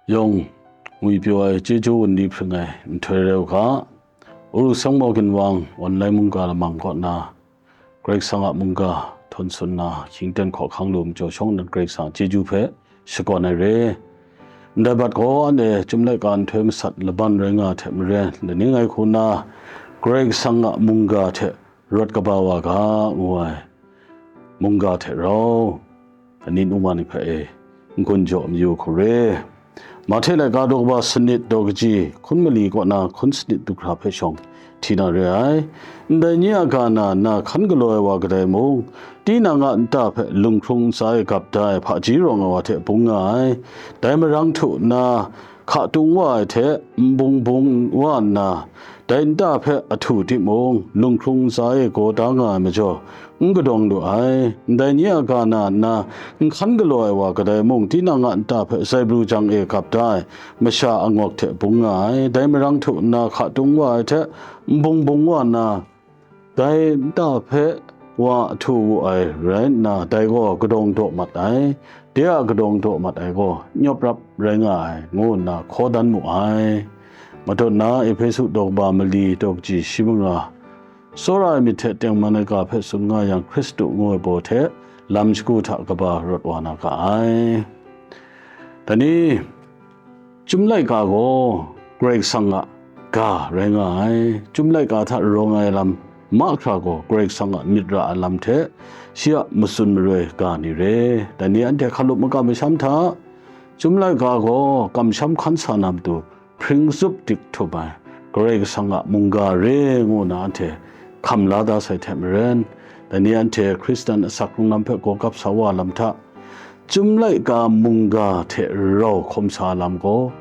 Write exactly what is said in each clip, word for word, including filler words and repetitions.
Yawng ngwipyaw ai chyeju wunli hpring ai nhtoi rai u ga, Uru Seng Maw Ginwang online mungga lamang kaw na, Karai Kasang a mungga htawn tsun na, hkying ten hkawhkang lu majaw shawng nnan Karai Kasang a chyeju hpe shakawn ai re. Ndai bat gaw anhte Chyum laika nhtoi masat laban rai nga ai hte maren, laning ai hku na Karai Kasang a mungga hte rawt kaba wa ga, ngu ai mungga hte rau, anin uma ni hpe e n-gun jaw mayu hku re. Mahte laika daw kaba sanit daw kaji hkun mali kaw na hkun sanit du hkra hpe shawng hti na re ai. Ndai nye a ga na nna hkan galaw ai wa kadai mung, tinang a nta hpe lunghkrung ntsa e gap da ai hpaji rawng ai wa hte bung nga ai. Dai marang htu nna, hka tung wa ai hte nbung bung wa nna, dai nta hpe ahtu timung, lunghkrung ntsa e gaw da nga ai majaw, n kadawng lu ai. Ndai ni a ga na nna, n hkan galaw ai wa kadai mung, tinang a nta hpe zaibru jang e gap da ai masha angawk hte bung nga ai. Dai marang htu nna, hka tung wa ai hte nbung bung wa nna, dai nta hpe wa ahtu wu ai rai nna, dai gaw kadawng daw mat ai, de a kadawng daw mat ai gaw nyawp rap rai nga ai, ngu nna hkaw dan mu ai. Matut na Ehpesu daw kaba mali daw kaji shi manga, tsawra ai myit hte tengman ai ga hpe tsun nga yang, Hkristu ngu ai baw hte lam shagu hta kaba rawt wa na ga ai. Dai ni, Chyum laika gaw Karai Kasang a ga rai nga ai. Chyum laika hta rawng ai lam mahkra gaw Karai Kasang a myit ra ai lam hte shi a matsun maroi ga ni re. Dai ni anhte hkalup makam masham hta, Chyum laika gaw kamsham hkan sa na matu hpring zup dik htum ai Karai Kasang a mungga re ngu na anhte hkam la da sai hte maren, dai ni anhte Hkristan asak hkrung lam hpe gaw gap sa wa lam hta, Chyum laika mungga hte rau hkawm sa lam gaw,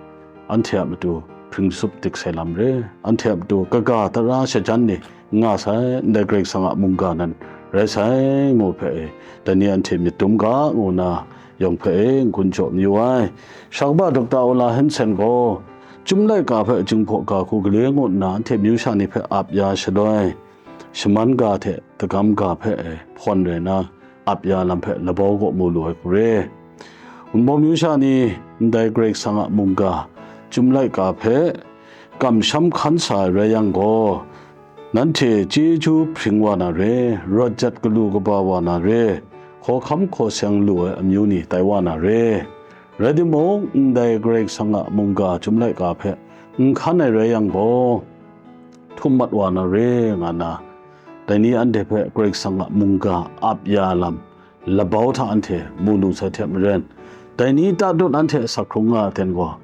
anhte a matu hpring zup dik sai lam re, anhte a matu kaga tara shajan ni nga sai, ndai Karai Kasang a mungga nan rai sai, ngu hpe e, dai ni anhte myit dum ga, ngu na yawng hpe e n-gun jaw mayu ai. Sha kaba Dokta Ola Hansen gaw, Chyum laika hpe Jinghpaw ga hku gale ngut nna, anhte amyu sha ni hpe ap ya shaloi, shaman ga hte dagam ga hpe e hpawn rai na, ap ya lam hpe labau gaw mu lu ai hku re. Wunpawng amyu sha ni ndai Karai Kasang a mungga Chyum laika hpe kamsham hkan sa ai rai yang gaw, nanhte chyeju hpring wa na re, rawt jat galu kaba wa na re, hkawhkam hkaw seng lu ai amyu ni tai wa na re. Rai timung, ndai Karai Kasang a mungga Chyum laika hpe n hkan ai rai yang gaw, htum mat wa na re, nga na, dai ni anhte hpe Karai Kasang a mungga ap ya lam labau hta anhte mu lu sai hte maren, dai ni tatut anhte asak hkrung nga ai ten gaw,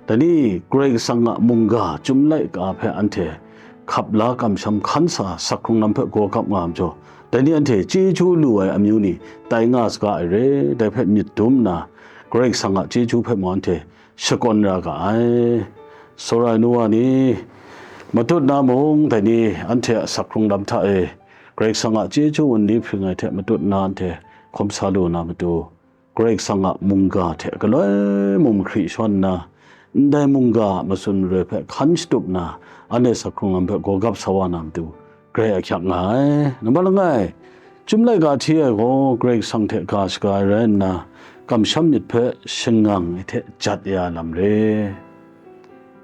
dai ni Karai Kasang a mungga Chyum laika hpe anhte hkap la kamsham hkan sa sak hkrung lam hpe gaw gap nga ai majaw, dai ni anhte chyeju lu ai amyu ni tai nga saga ai re, dai hpe myit dum nna, Karai Kasang a chyeju hpe mung anhte shakawn ra ga ai. Tsawra ai nu wa ni, matut na mung dai ni anhte a sak hkrung lam hta e, Karai Kasang a chyeju wunli hpring ai hte matut na anhte hkawm sa lu na matu, Karai Kasang a mungga hte galoi mung mahkri shawn nna, ndai mungga a matsun maroi hpe hkan shatup nna, anhte sak hkrung lam hpe gaw gap sa wa na matu, Karai ahkyak nga ai. Nambat langai, Chyum laika hti ai gaw Karai Kasang hte ga shaga ai rai nna, kamsham myit hpe shangang ai hte jat ya ai lam re.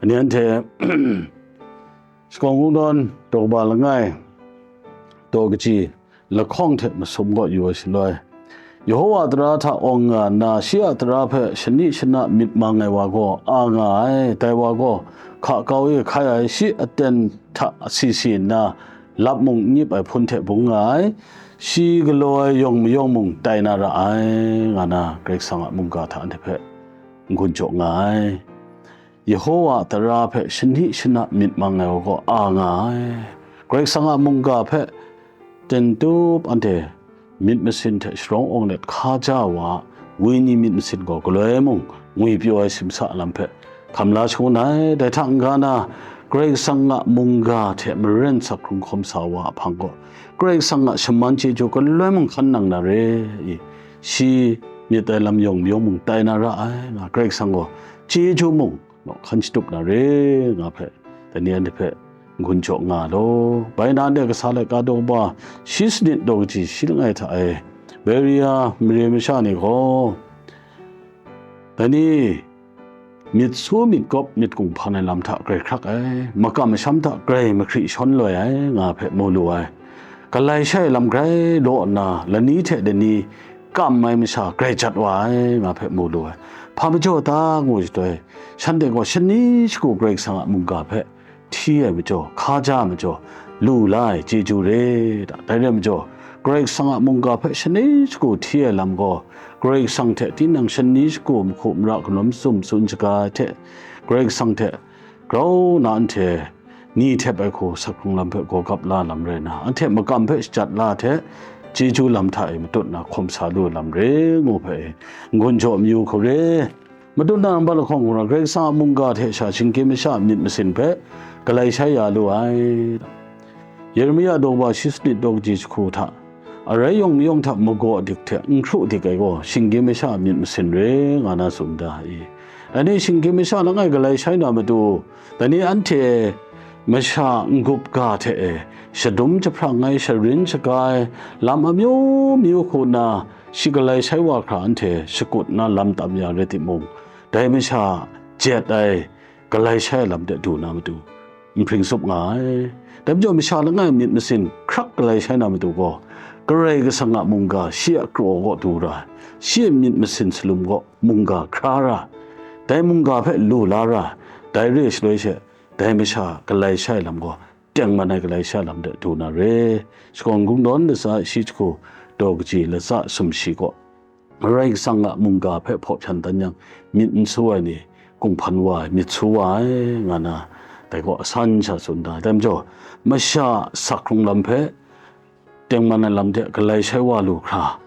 Ani anhte Shakawn Kungdawn daw kaba langai, daw kaji lahkawng hte masum gaw yu ai shaloi, Yehowa tara hta awng nga nna, shi a tara hpe shani shana myit mang ai wa gaw a nga ai. Dai wa gaw hka kau e hkai ai shi aten hta si si nna, lap mung n nip ai hpun hte bung nga ai. Shi galaw ai yawng mayawng mung tai na ra ai, nga na Karai Kasang a mungga hta anhte hpe n-gun jaw nga ai. Yehowa tara hpe shani shana myit mang ai wa gaw a nga ai. Karai Kasang a mungga hpe ten tup anhte myit masin hte sharawng awng let hka ja wa a, wenyi myit masin gaw galoi mung ngwipyaw ai simsa lam hpe hkam la shangun ai. Dai hta n-ga na, Karai Kasang a mungga hte maren sak hkrung hkawm sa wa a hpang gaw, Karai Kasang a shaman chyeju galoi mung hkan nang na re i, shi myit ai lam yawng mayawng mung tai na ra ai, nga Karai Kasang gaw chyeju mung naw hkan shatup na re, nga hpe, dai ni anhte hpe n-gun jaw nga law. Bai na anhte kasa laika daw kaba shi sanit daw kaji shi langai hta e, Beria mare masha ni gaw, dai ni myit su myit gawp myit kunghpan ai lam hta grai hkrak ai, makam masham hta grai mahkri shawn loi ai, nga hpe mu lu ai. Galai shai lam grai law nna, lani hte lani kam ai masha grai jat wa ai, nga hpe mu lu ai. Hpa majaw ta ngu shatoi, shanhte gaw shani shagu Karai Kasang a mungga hpe hti ai majaw, hka ja ai majaw, lu la ai chyeju re da. Dai rai majaw, Karai Kasang a mungga hpe shani shagu hti ai lam gaw, Karai Kasang hte tinang shani shagu mahku mara kanum sum tsun shaga ai hte, Karai Kasang hte grau na anhte ni htep ai hku sakhkrung lam hpe gaw gap la lam rai na, anhte makam hpe shajat la hte, chyeju lam hta e matut na hkawm sa lu lam re ngu hpe e, n-gun jaw mayu hku re. Matut na nambat lahkawng hkungga, Karai Kasang a mungga hte sha shinggyim masha a myit masin hpe galai shai ya lu ai. Yeremia daw kaba shi sanit daw kaji jahku hta, arai yawng mayawng hta magaw dik hte n hkru dik ai gaw, shinggyim masha a myit masin re, nga na tsun da i. Anhte shinggyim masha langai galai shai na matu, dai ni anhte masha n-gup ga hte e, shadum jahprang ai, sharin shaga ai, lam amyu myu hku nna, shi galai shai wa hkra anhte shakut nna lam tam ya rai timung, dai masha jet ai, galai shai ai lam de du na matu, n hpring tsup nga ai. Dai majaw masha langai myit masin hkrak galai shai na matu gaw, Karai Kasang a mungga shi a kraw kaw du ra ai, shi a myit masin salum kaw mungga hkra ra ai, dai mungga hpe lu la ra ai, dai re shaloi she, dai masha galai shai ai lam gaw, tengman ai galai shai ai lam de du na re. Shakawn Kungdawn latsa shi jahku daw kaji latsa sumshi gaw, Karai Kasang a mungga hpe hpaw hpyan dan yang, myit n su ai ni, kunghpan wa ai, myit su wa ai, nga na, dai gaw asan sha tsun da ai. Dai majaw, masha sakhkrung lam hpe tengman ai lam de galai shai wa lu hkra,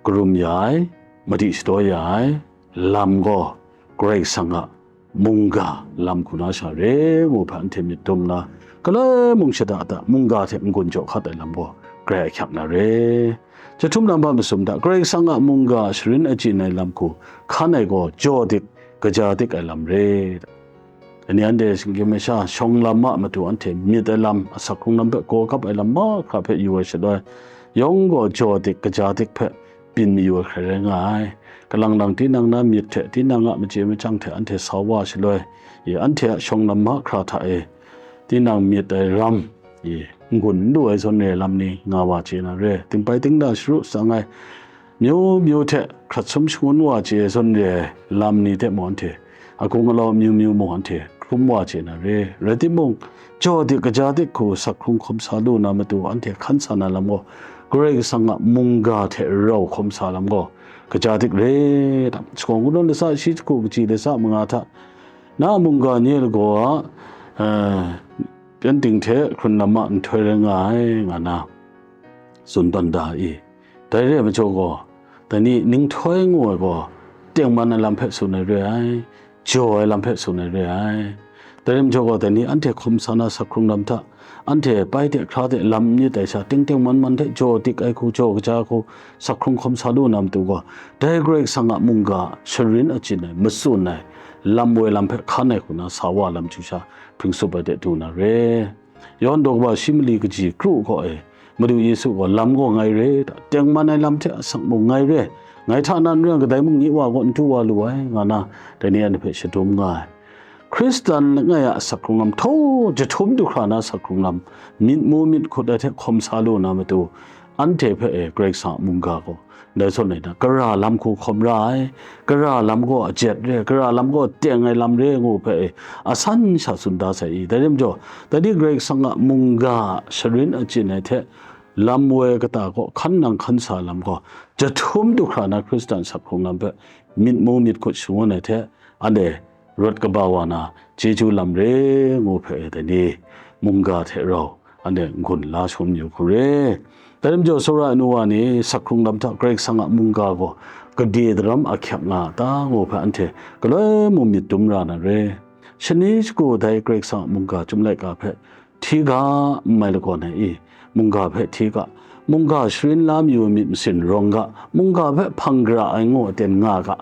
karum ya ai, madi shadaw ya ai lam gaw, Karai Kasang a mungga lam hku na sha re ngu hpe anhte myit dum nna, galoi mung shada da mungga hte n-gun jaw hkat ai lam gaw grai ahkyak na re. Jahtum nambat masum hta, Karai Kasang a mungga sharin achyin ai lam hku hkan ai gaw jaw dik, kaja dik ai lam re. Ani anhte shinggyim masha shawng lam a matu anhte myit ai lam, asak hkrung lam hpe gaw kap ai lam mahkra hpe yu ai shaloi, yawng gaw jaw dik, kaja dik hpe byin mayu ai hkrai rai nga ai. Kalang lang tinang na myit hte tinang a machye machyang hte anhte sa wa shaloi, i anhte a shawng lam mahkra hta e, tinang myit ai ram, i n-gun n lu ai zawn re ai lam ni nga wa chye na re. Tingpai tingda sharu tsang ai, myu myu hte hkrat sum shangun wa chye ai zawn re ai lam ni hte mung anhte, ahkung alau myu myu mung anhte hkrum wa chye na re. Rai timung, jaw dik kaja dik hku sak hkrung hkawm sa lu na matu anhte hkan sa na lam gaw, Karai Kasang a mungga hte rau hkawm sa lam gaw, kaja dik re tam. Shakawn Kungdawn latsa shi jahku kaji latsa manga hta, na a mungga nye lagaw a, eh, pyengdin hte hkrun lam a nhtoi rai nga ai, nga na tsun tawn da i. Dai re ai majaw gaw, dai ni ninghtoi ngu ai gaw, tengman ai lam hpe tsun ai re ai, jaw ai lam hpe tsun ai re ai. Dai re ai majaw gaw, dai ni anhte hkawm sa na sak hkrung lam hta, anhte pai hte hkra hte lam n myit ai sha, teng teng man man hte jaw dik ai hku, jaw kaja ai hku, sak hkrung hkawm sa lu na matu gaw, dai Karai Kasang a mungga sharin achyin ai, matsun ai, lam woi lam hpe hkan ai hku na sa wa lam chyu sha, hpring tsup ai de du na re. Yawhan daw kaba shi mali kaji kru gaw e, Madu Yesu gaw lam gaw ngai re, tengman ai lam hte asak mung ngai re, ngai hta na n rai yang kadai mung nye wa gaw n du wa lu ai, nga na, dai ni anhte hpe shadum nga ai. Hkristan langai a sak hkrung lam htaw jahtum du hkra na sak hkrung lam, myit mu myit hkut ai hte hkawm sa lu na matu, anhte hpe e Karai Kasang a mungga gaw, dai zawn e na, kara lam hku hkawm ra ai, kara lam gaw ajet re, kara lam gaw teng ai lam re ngu hpe e, asan sha tsun da sai i. Dai rai majaw, dai ni Karai Kasang a mungga sharin achyin ai hte, lam woi kata kaw hkan nang hkan sa lam gaw, jahtum du hkra na Hkristan sak hkrung lam hpe myit mu myit hkut shangun ai hte, anhte rawt kaba wa na, chyeju lam re ngu hpe dai ni mungga hte rau anhte n-gun la shangun yu hku re. Dai lam jaw, tsawra ai nu wa ni sak hkrung lam hta Karai Kasang a mungga gaw gade daram ahkyak nga a ta ngu hpe anhte galoi mung myit dum ra na re. Shani shagu dai Karai Kasang a mungga Chyum laika hpe hti ga, n mai lagawn ai i, mungga hpe hti ga, mungga sharin la mayu ai myit masin rawng ga, mungga hpe hpang gara ai ngu aten nga ga.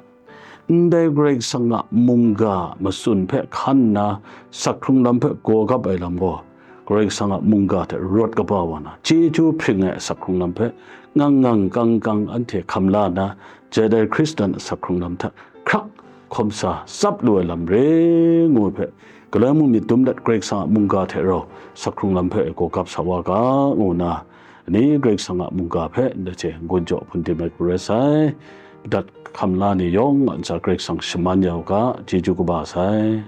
Ndai Karai Kasang a mungga matsun hpe hkan nna, sak hkrung lam hpe gaw kap ai lam gaw, Karai Kasang a mungga hte rawt kaba wa na, chyeju hpring ai asak hkrung lam hpe ngang ngang kang kang anhte hkam la nna, jai dai Hkristan asak hkrung lam hta hkrak hkawm sa tsap lu ai lam re ngu ai hpe, galoi mung myit dum dat Karai Kasang a mungga hte rau sak hkrung lam hpe gaw gap sa wa ga, ngu nna, ani Karai Kasang a mungga hpe ndai hte n-gun jaw hpun dim ai hku rai sai. Madat hkam la ni yawng a ntsa Karai Kasang shaman ya u ga, chyeju kaba sai.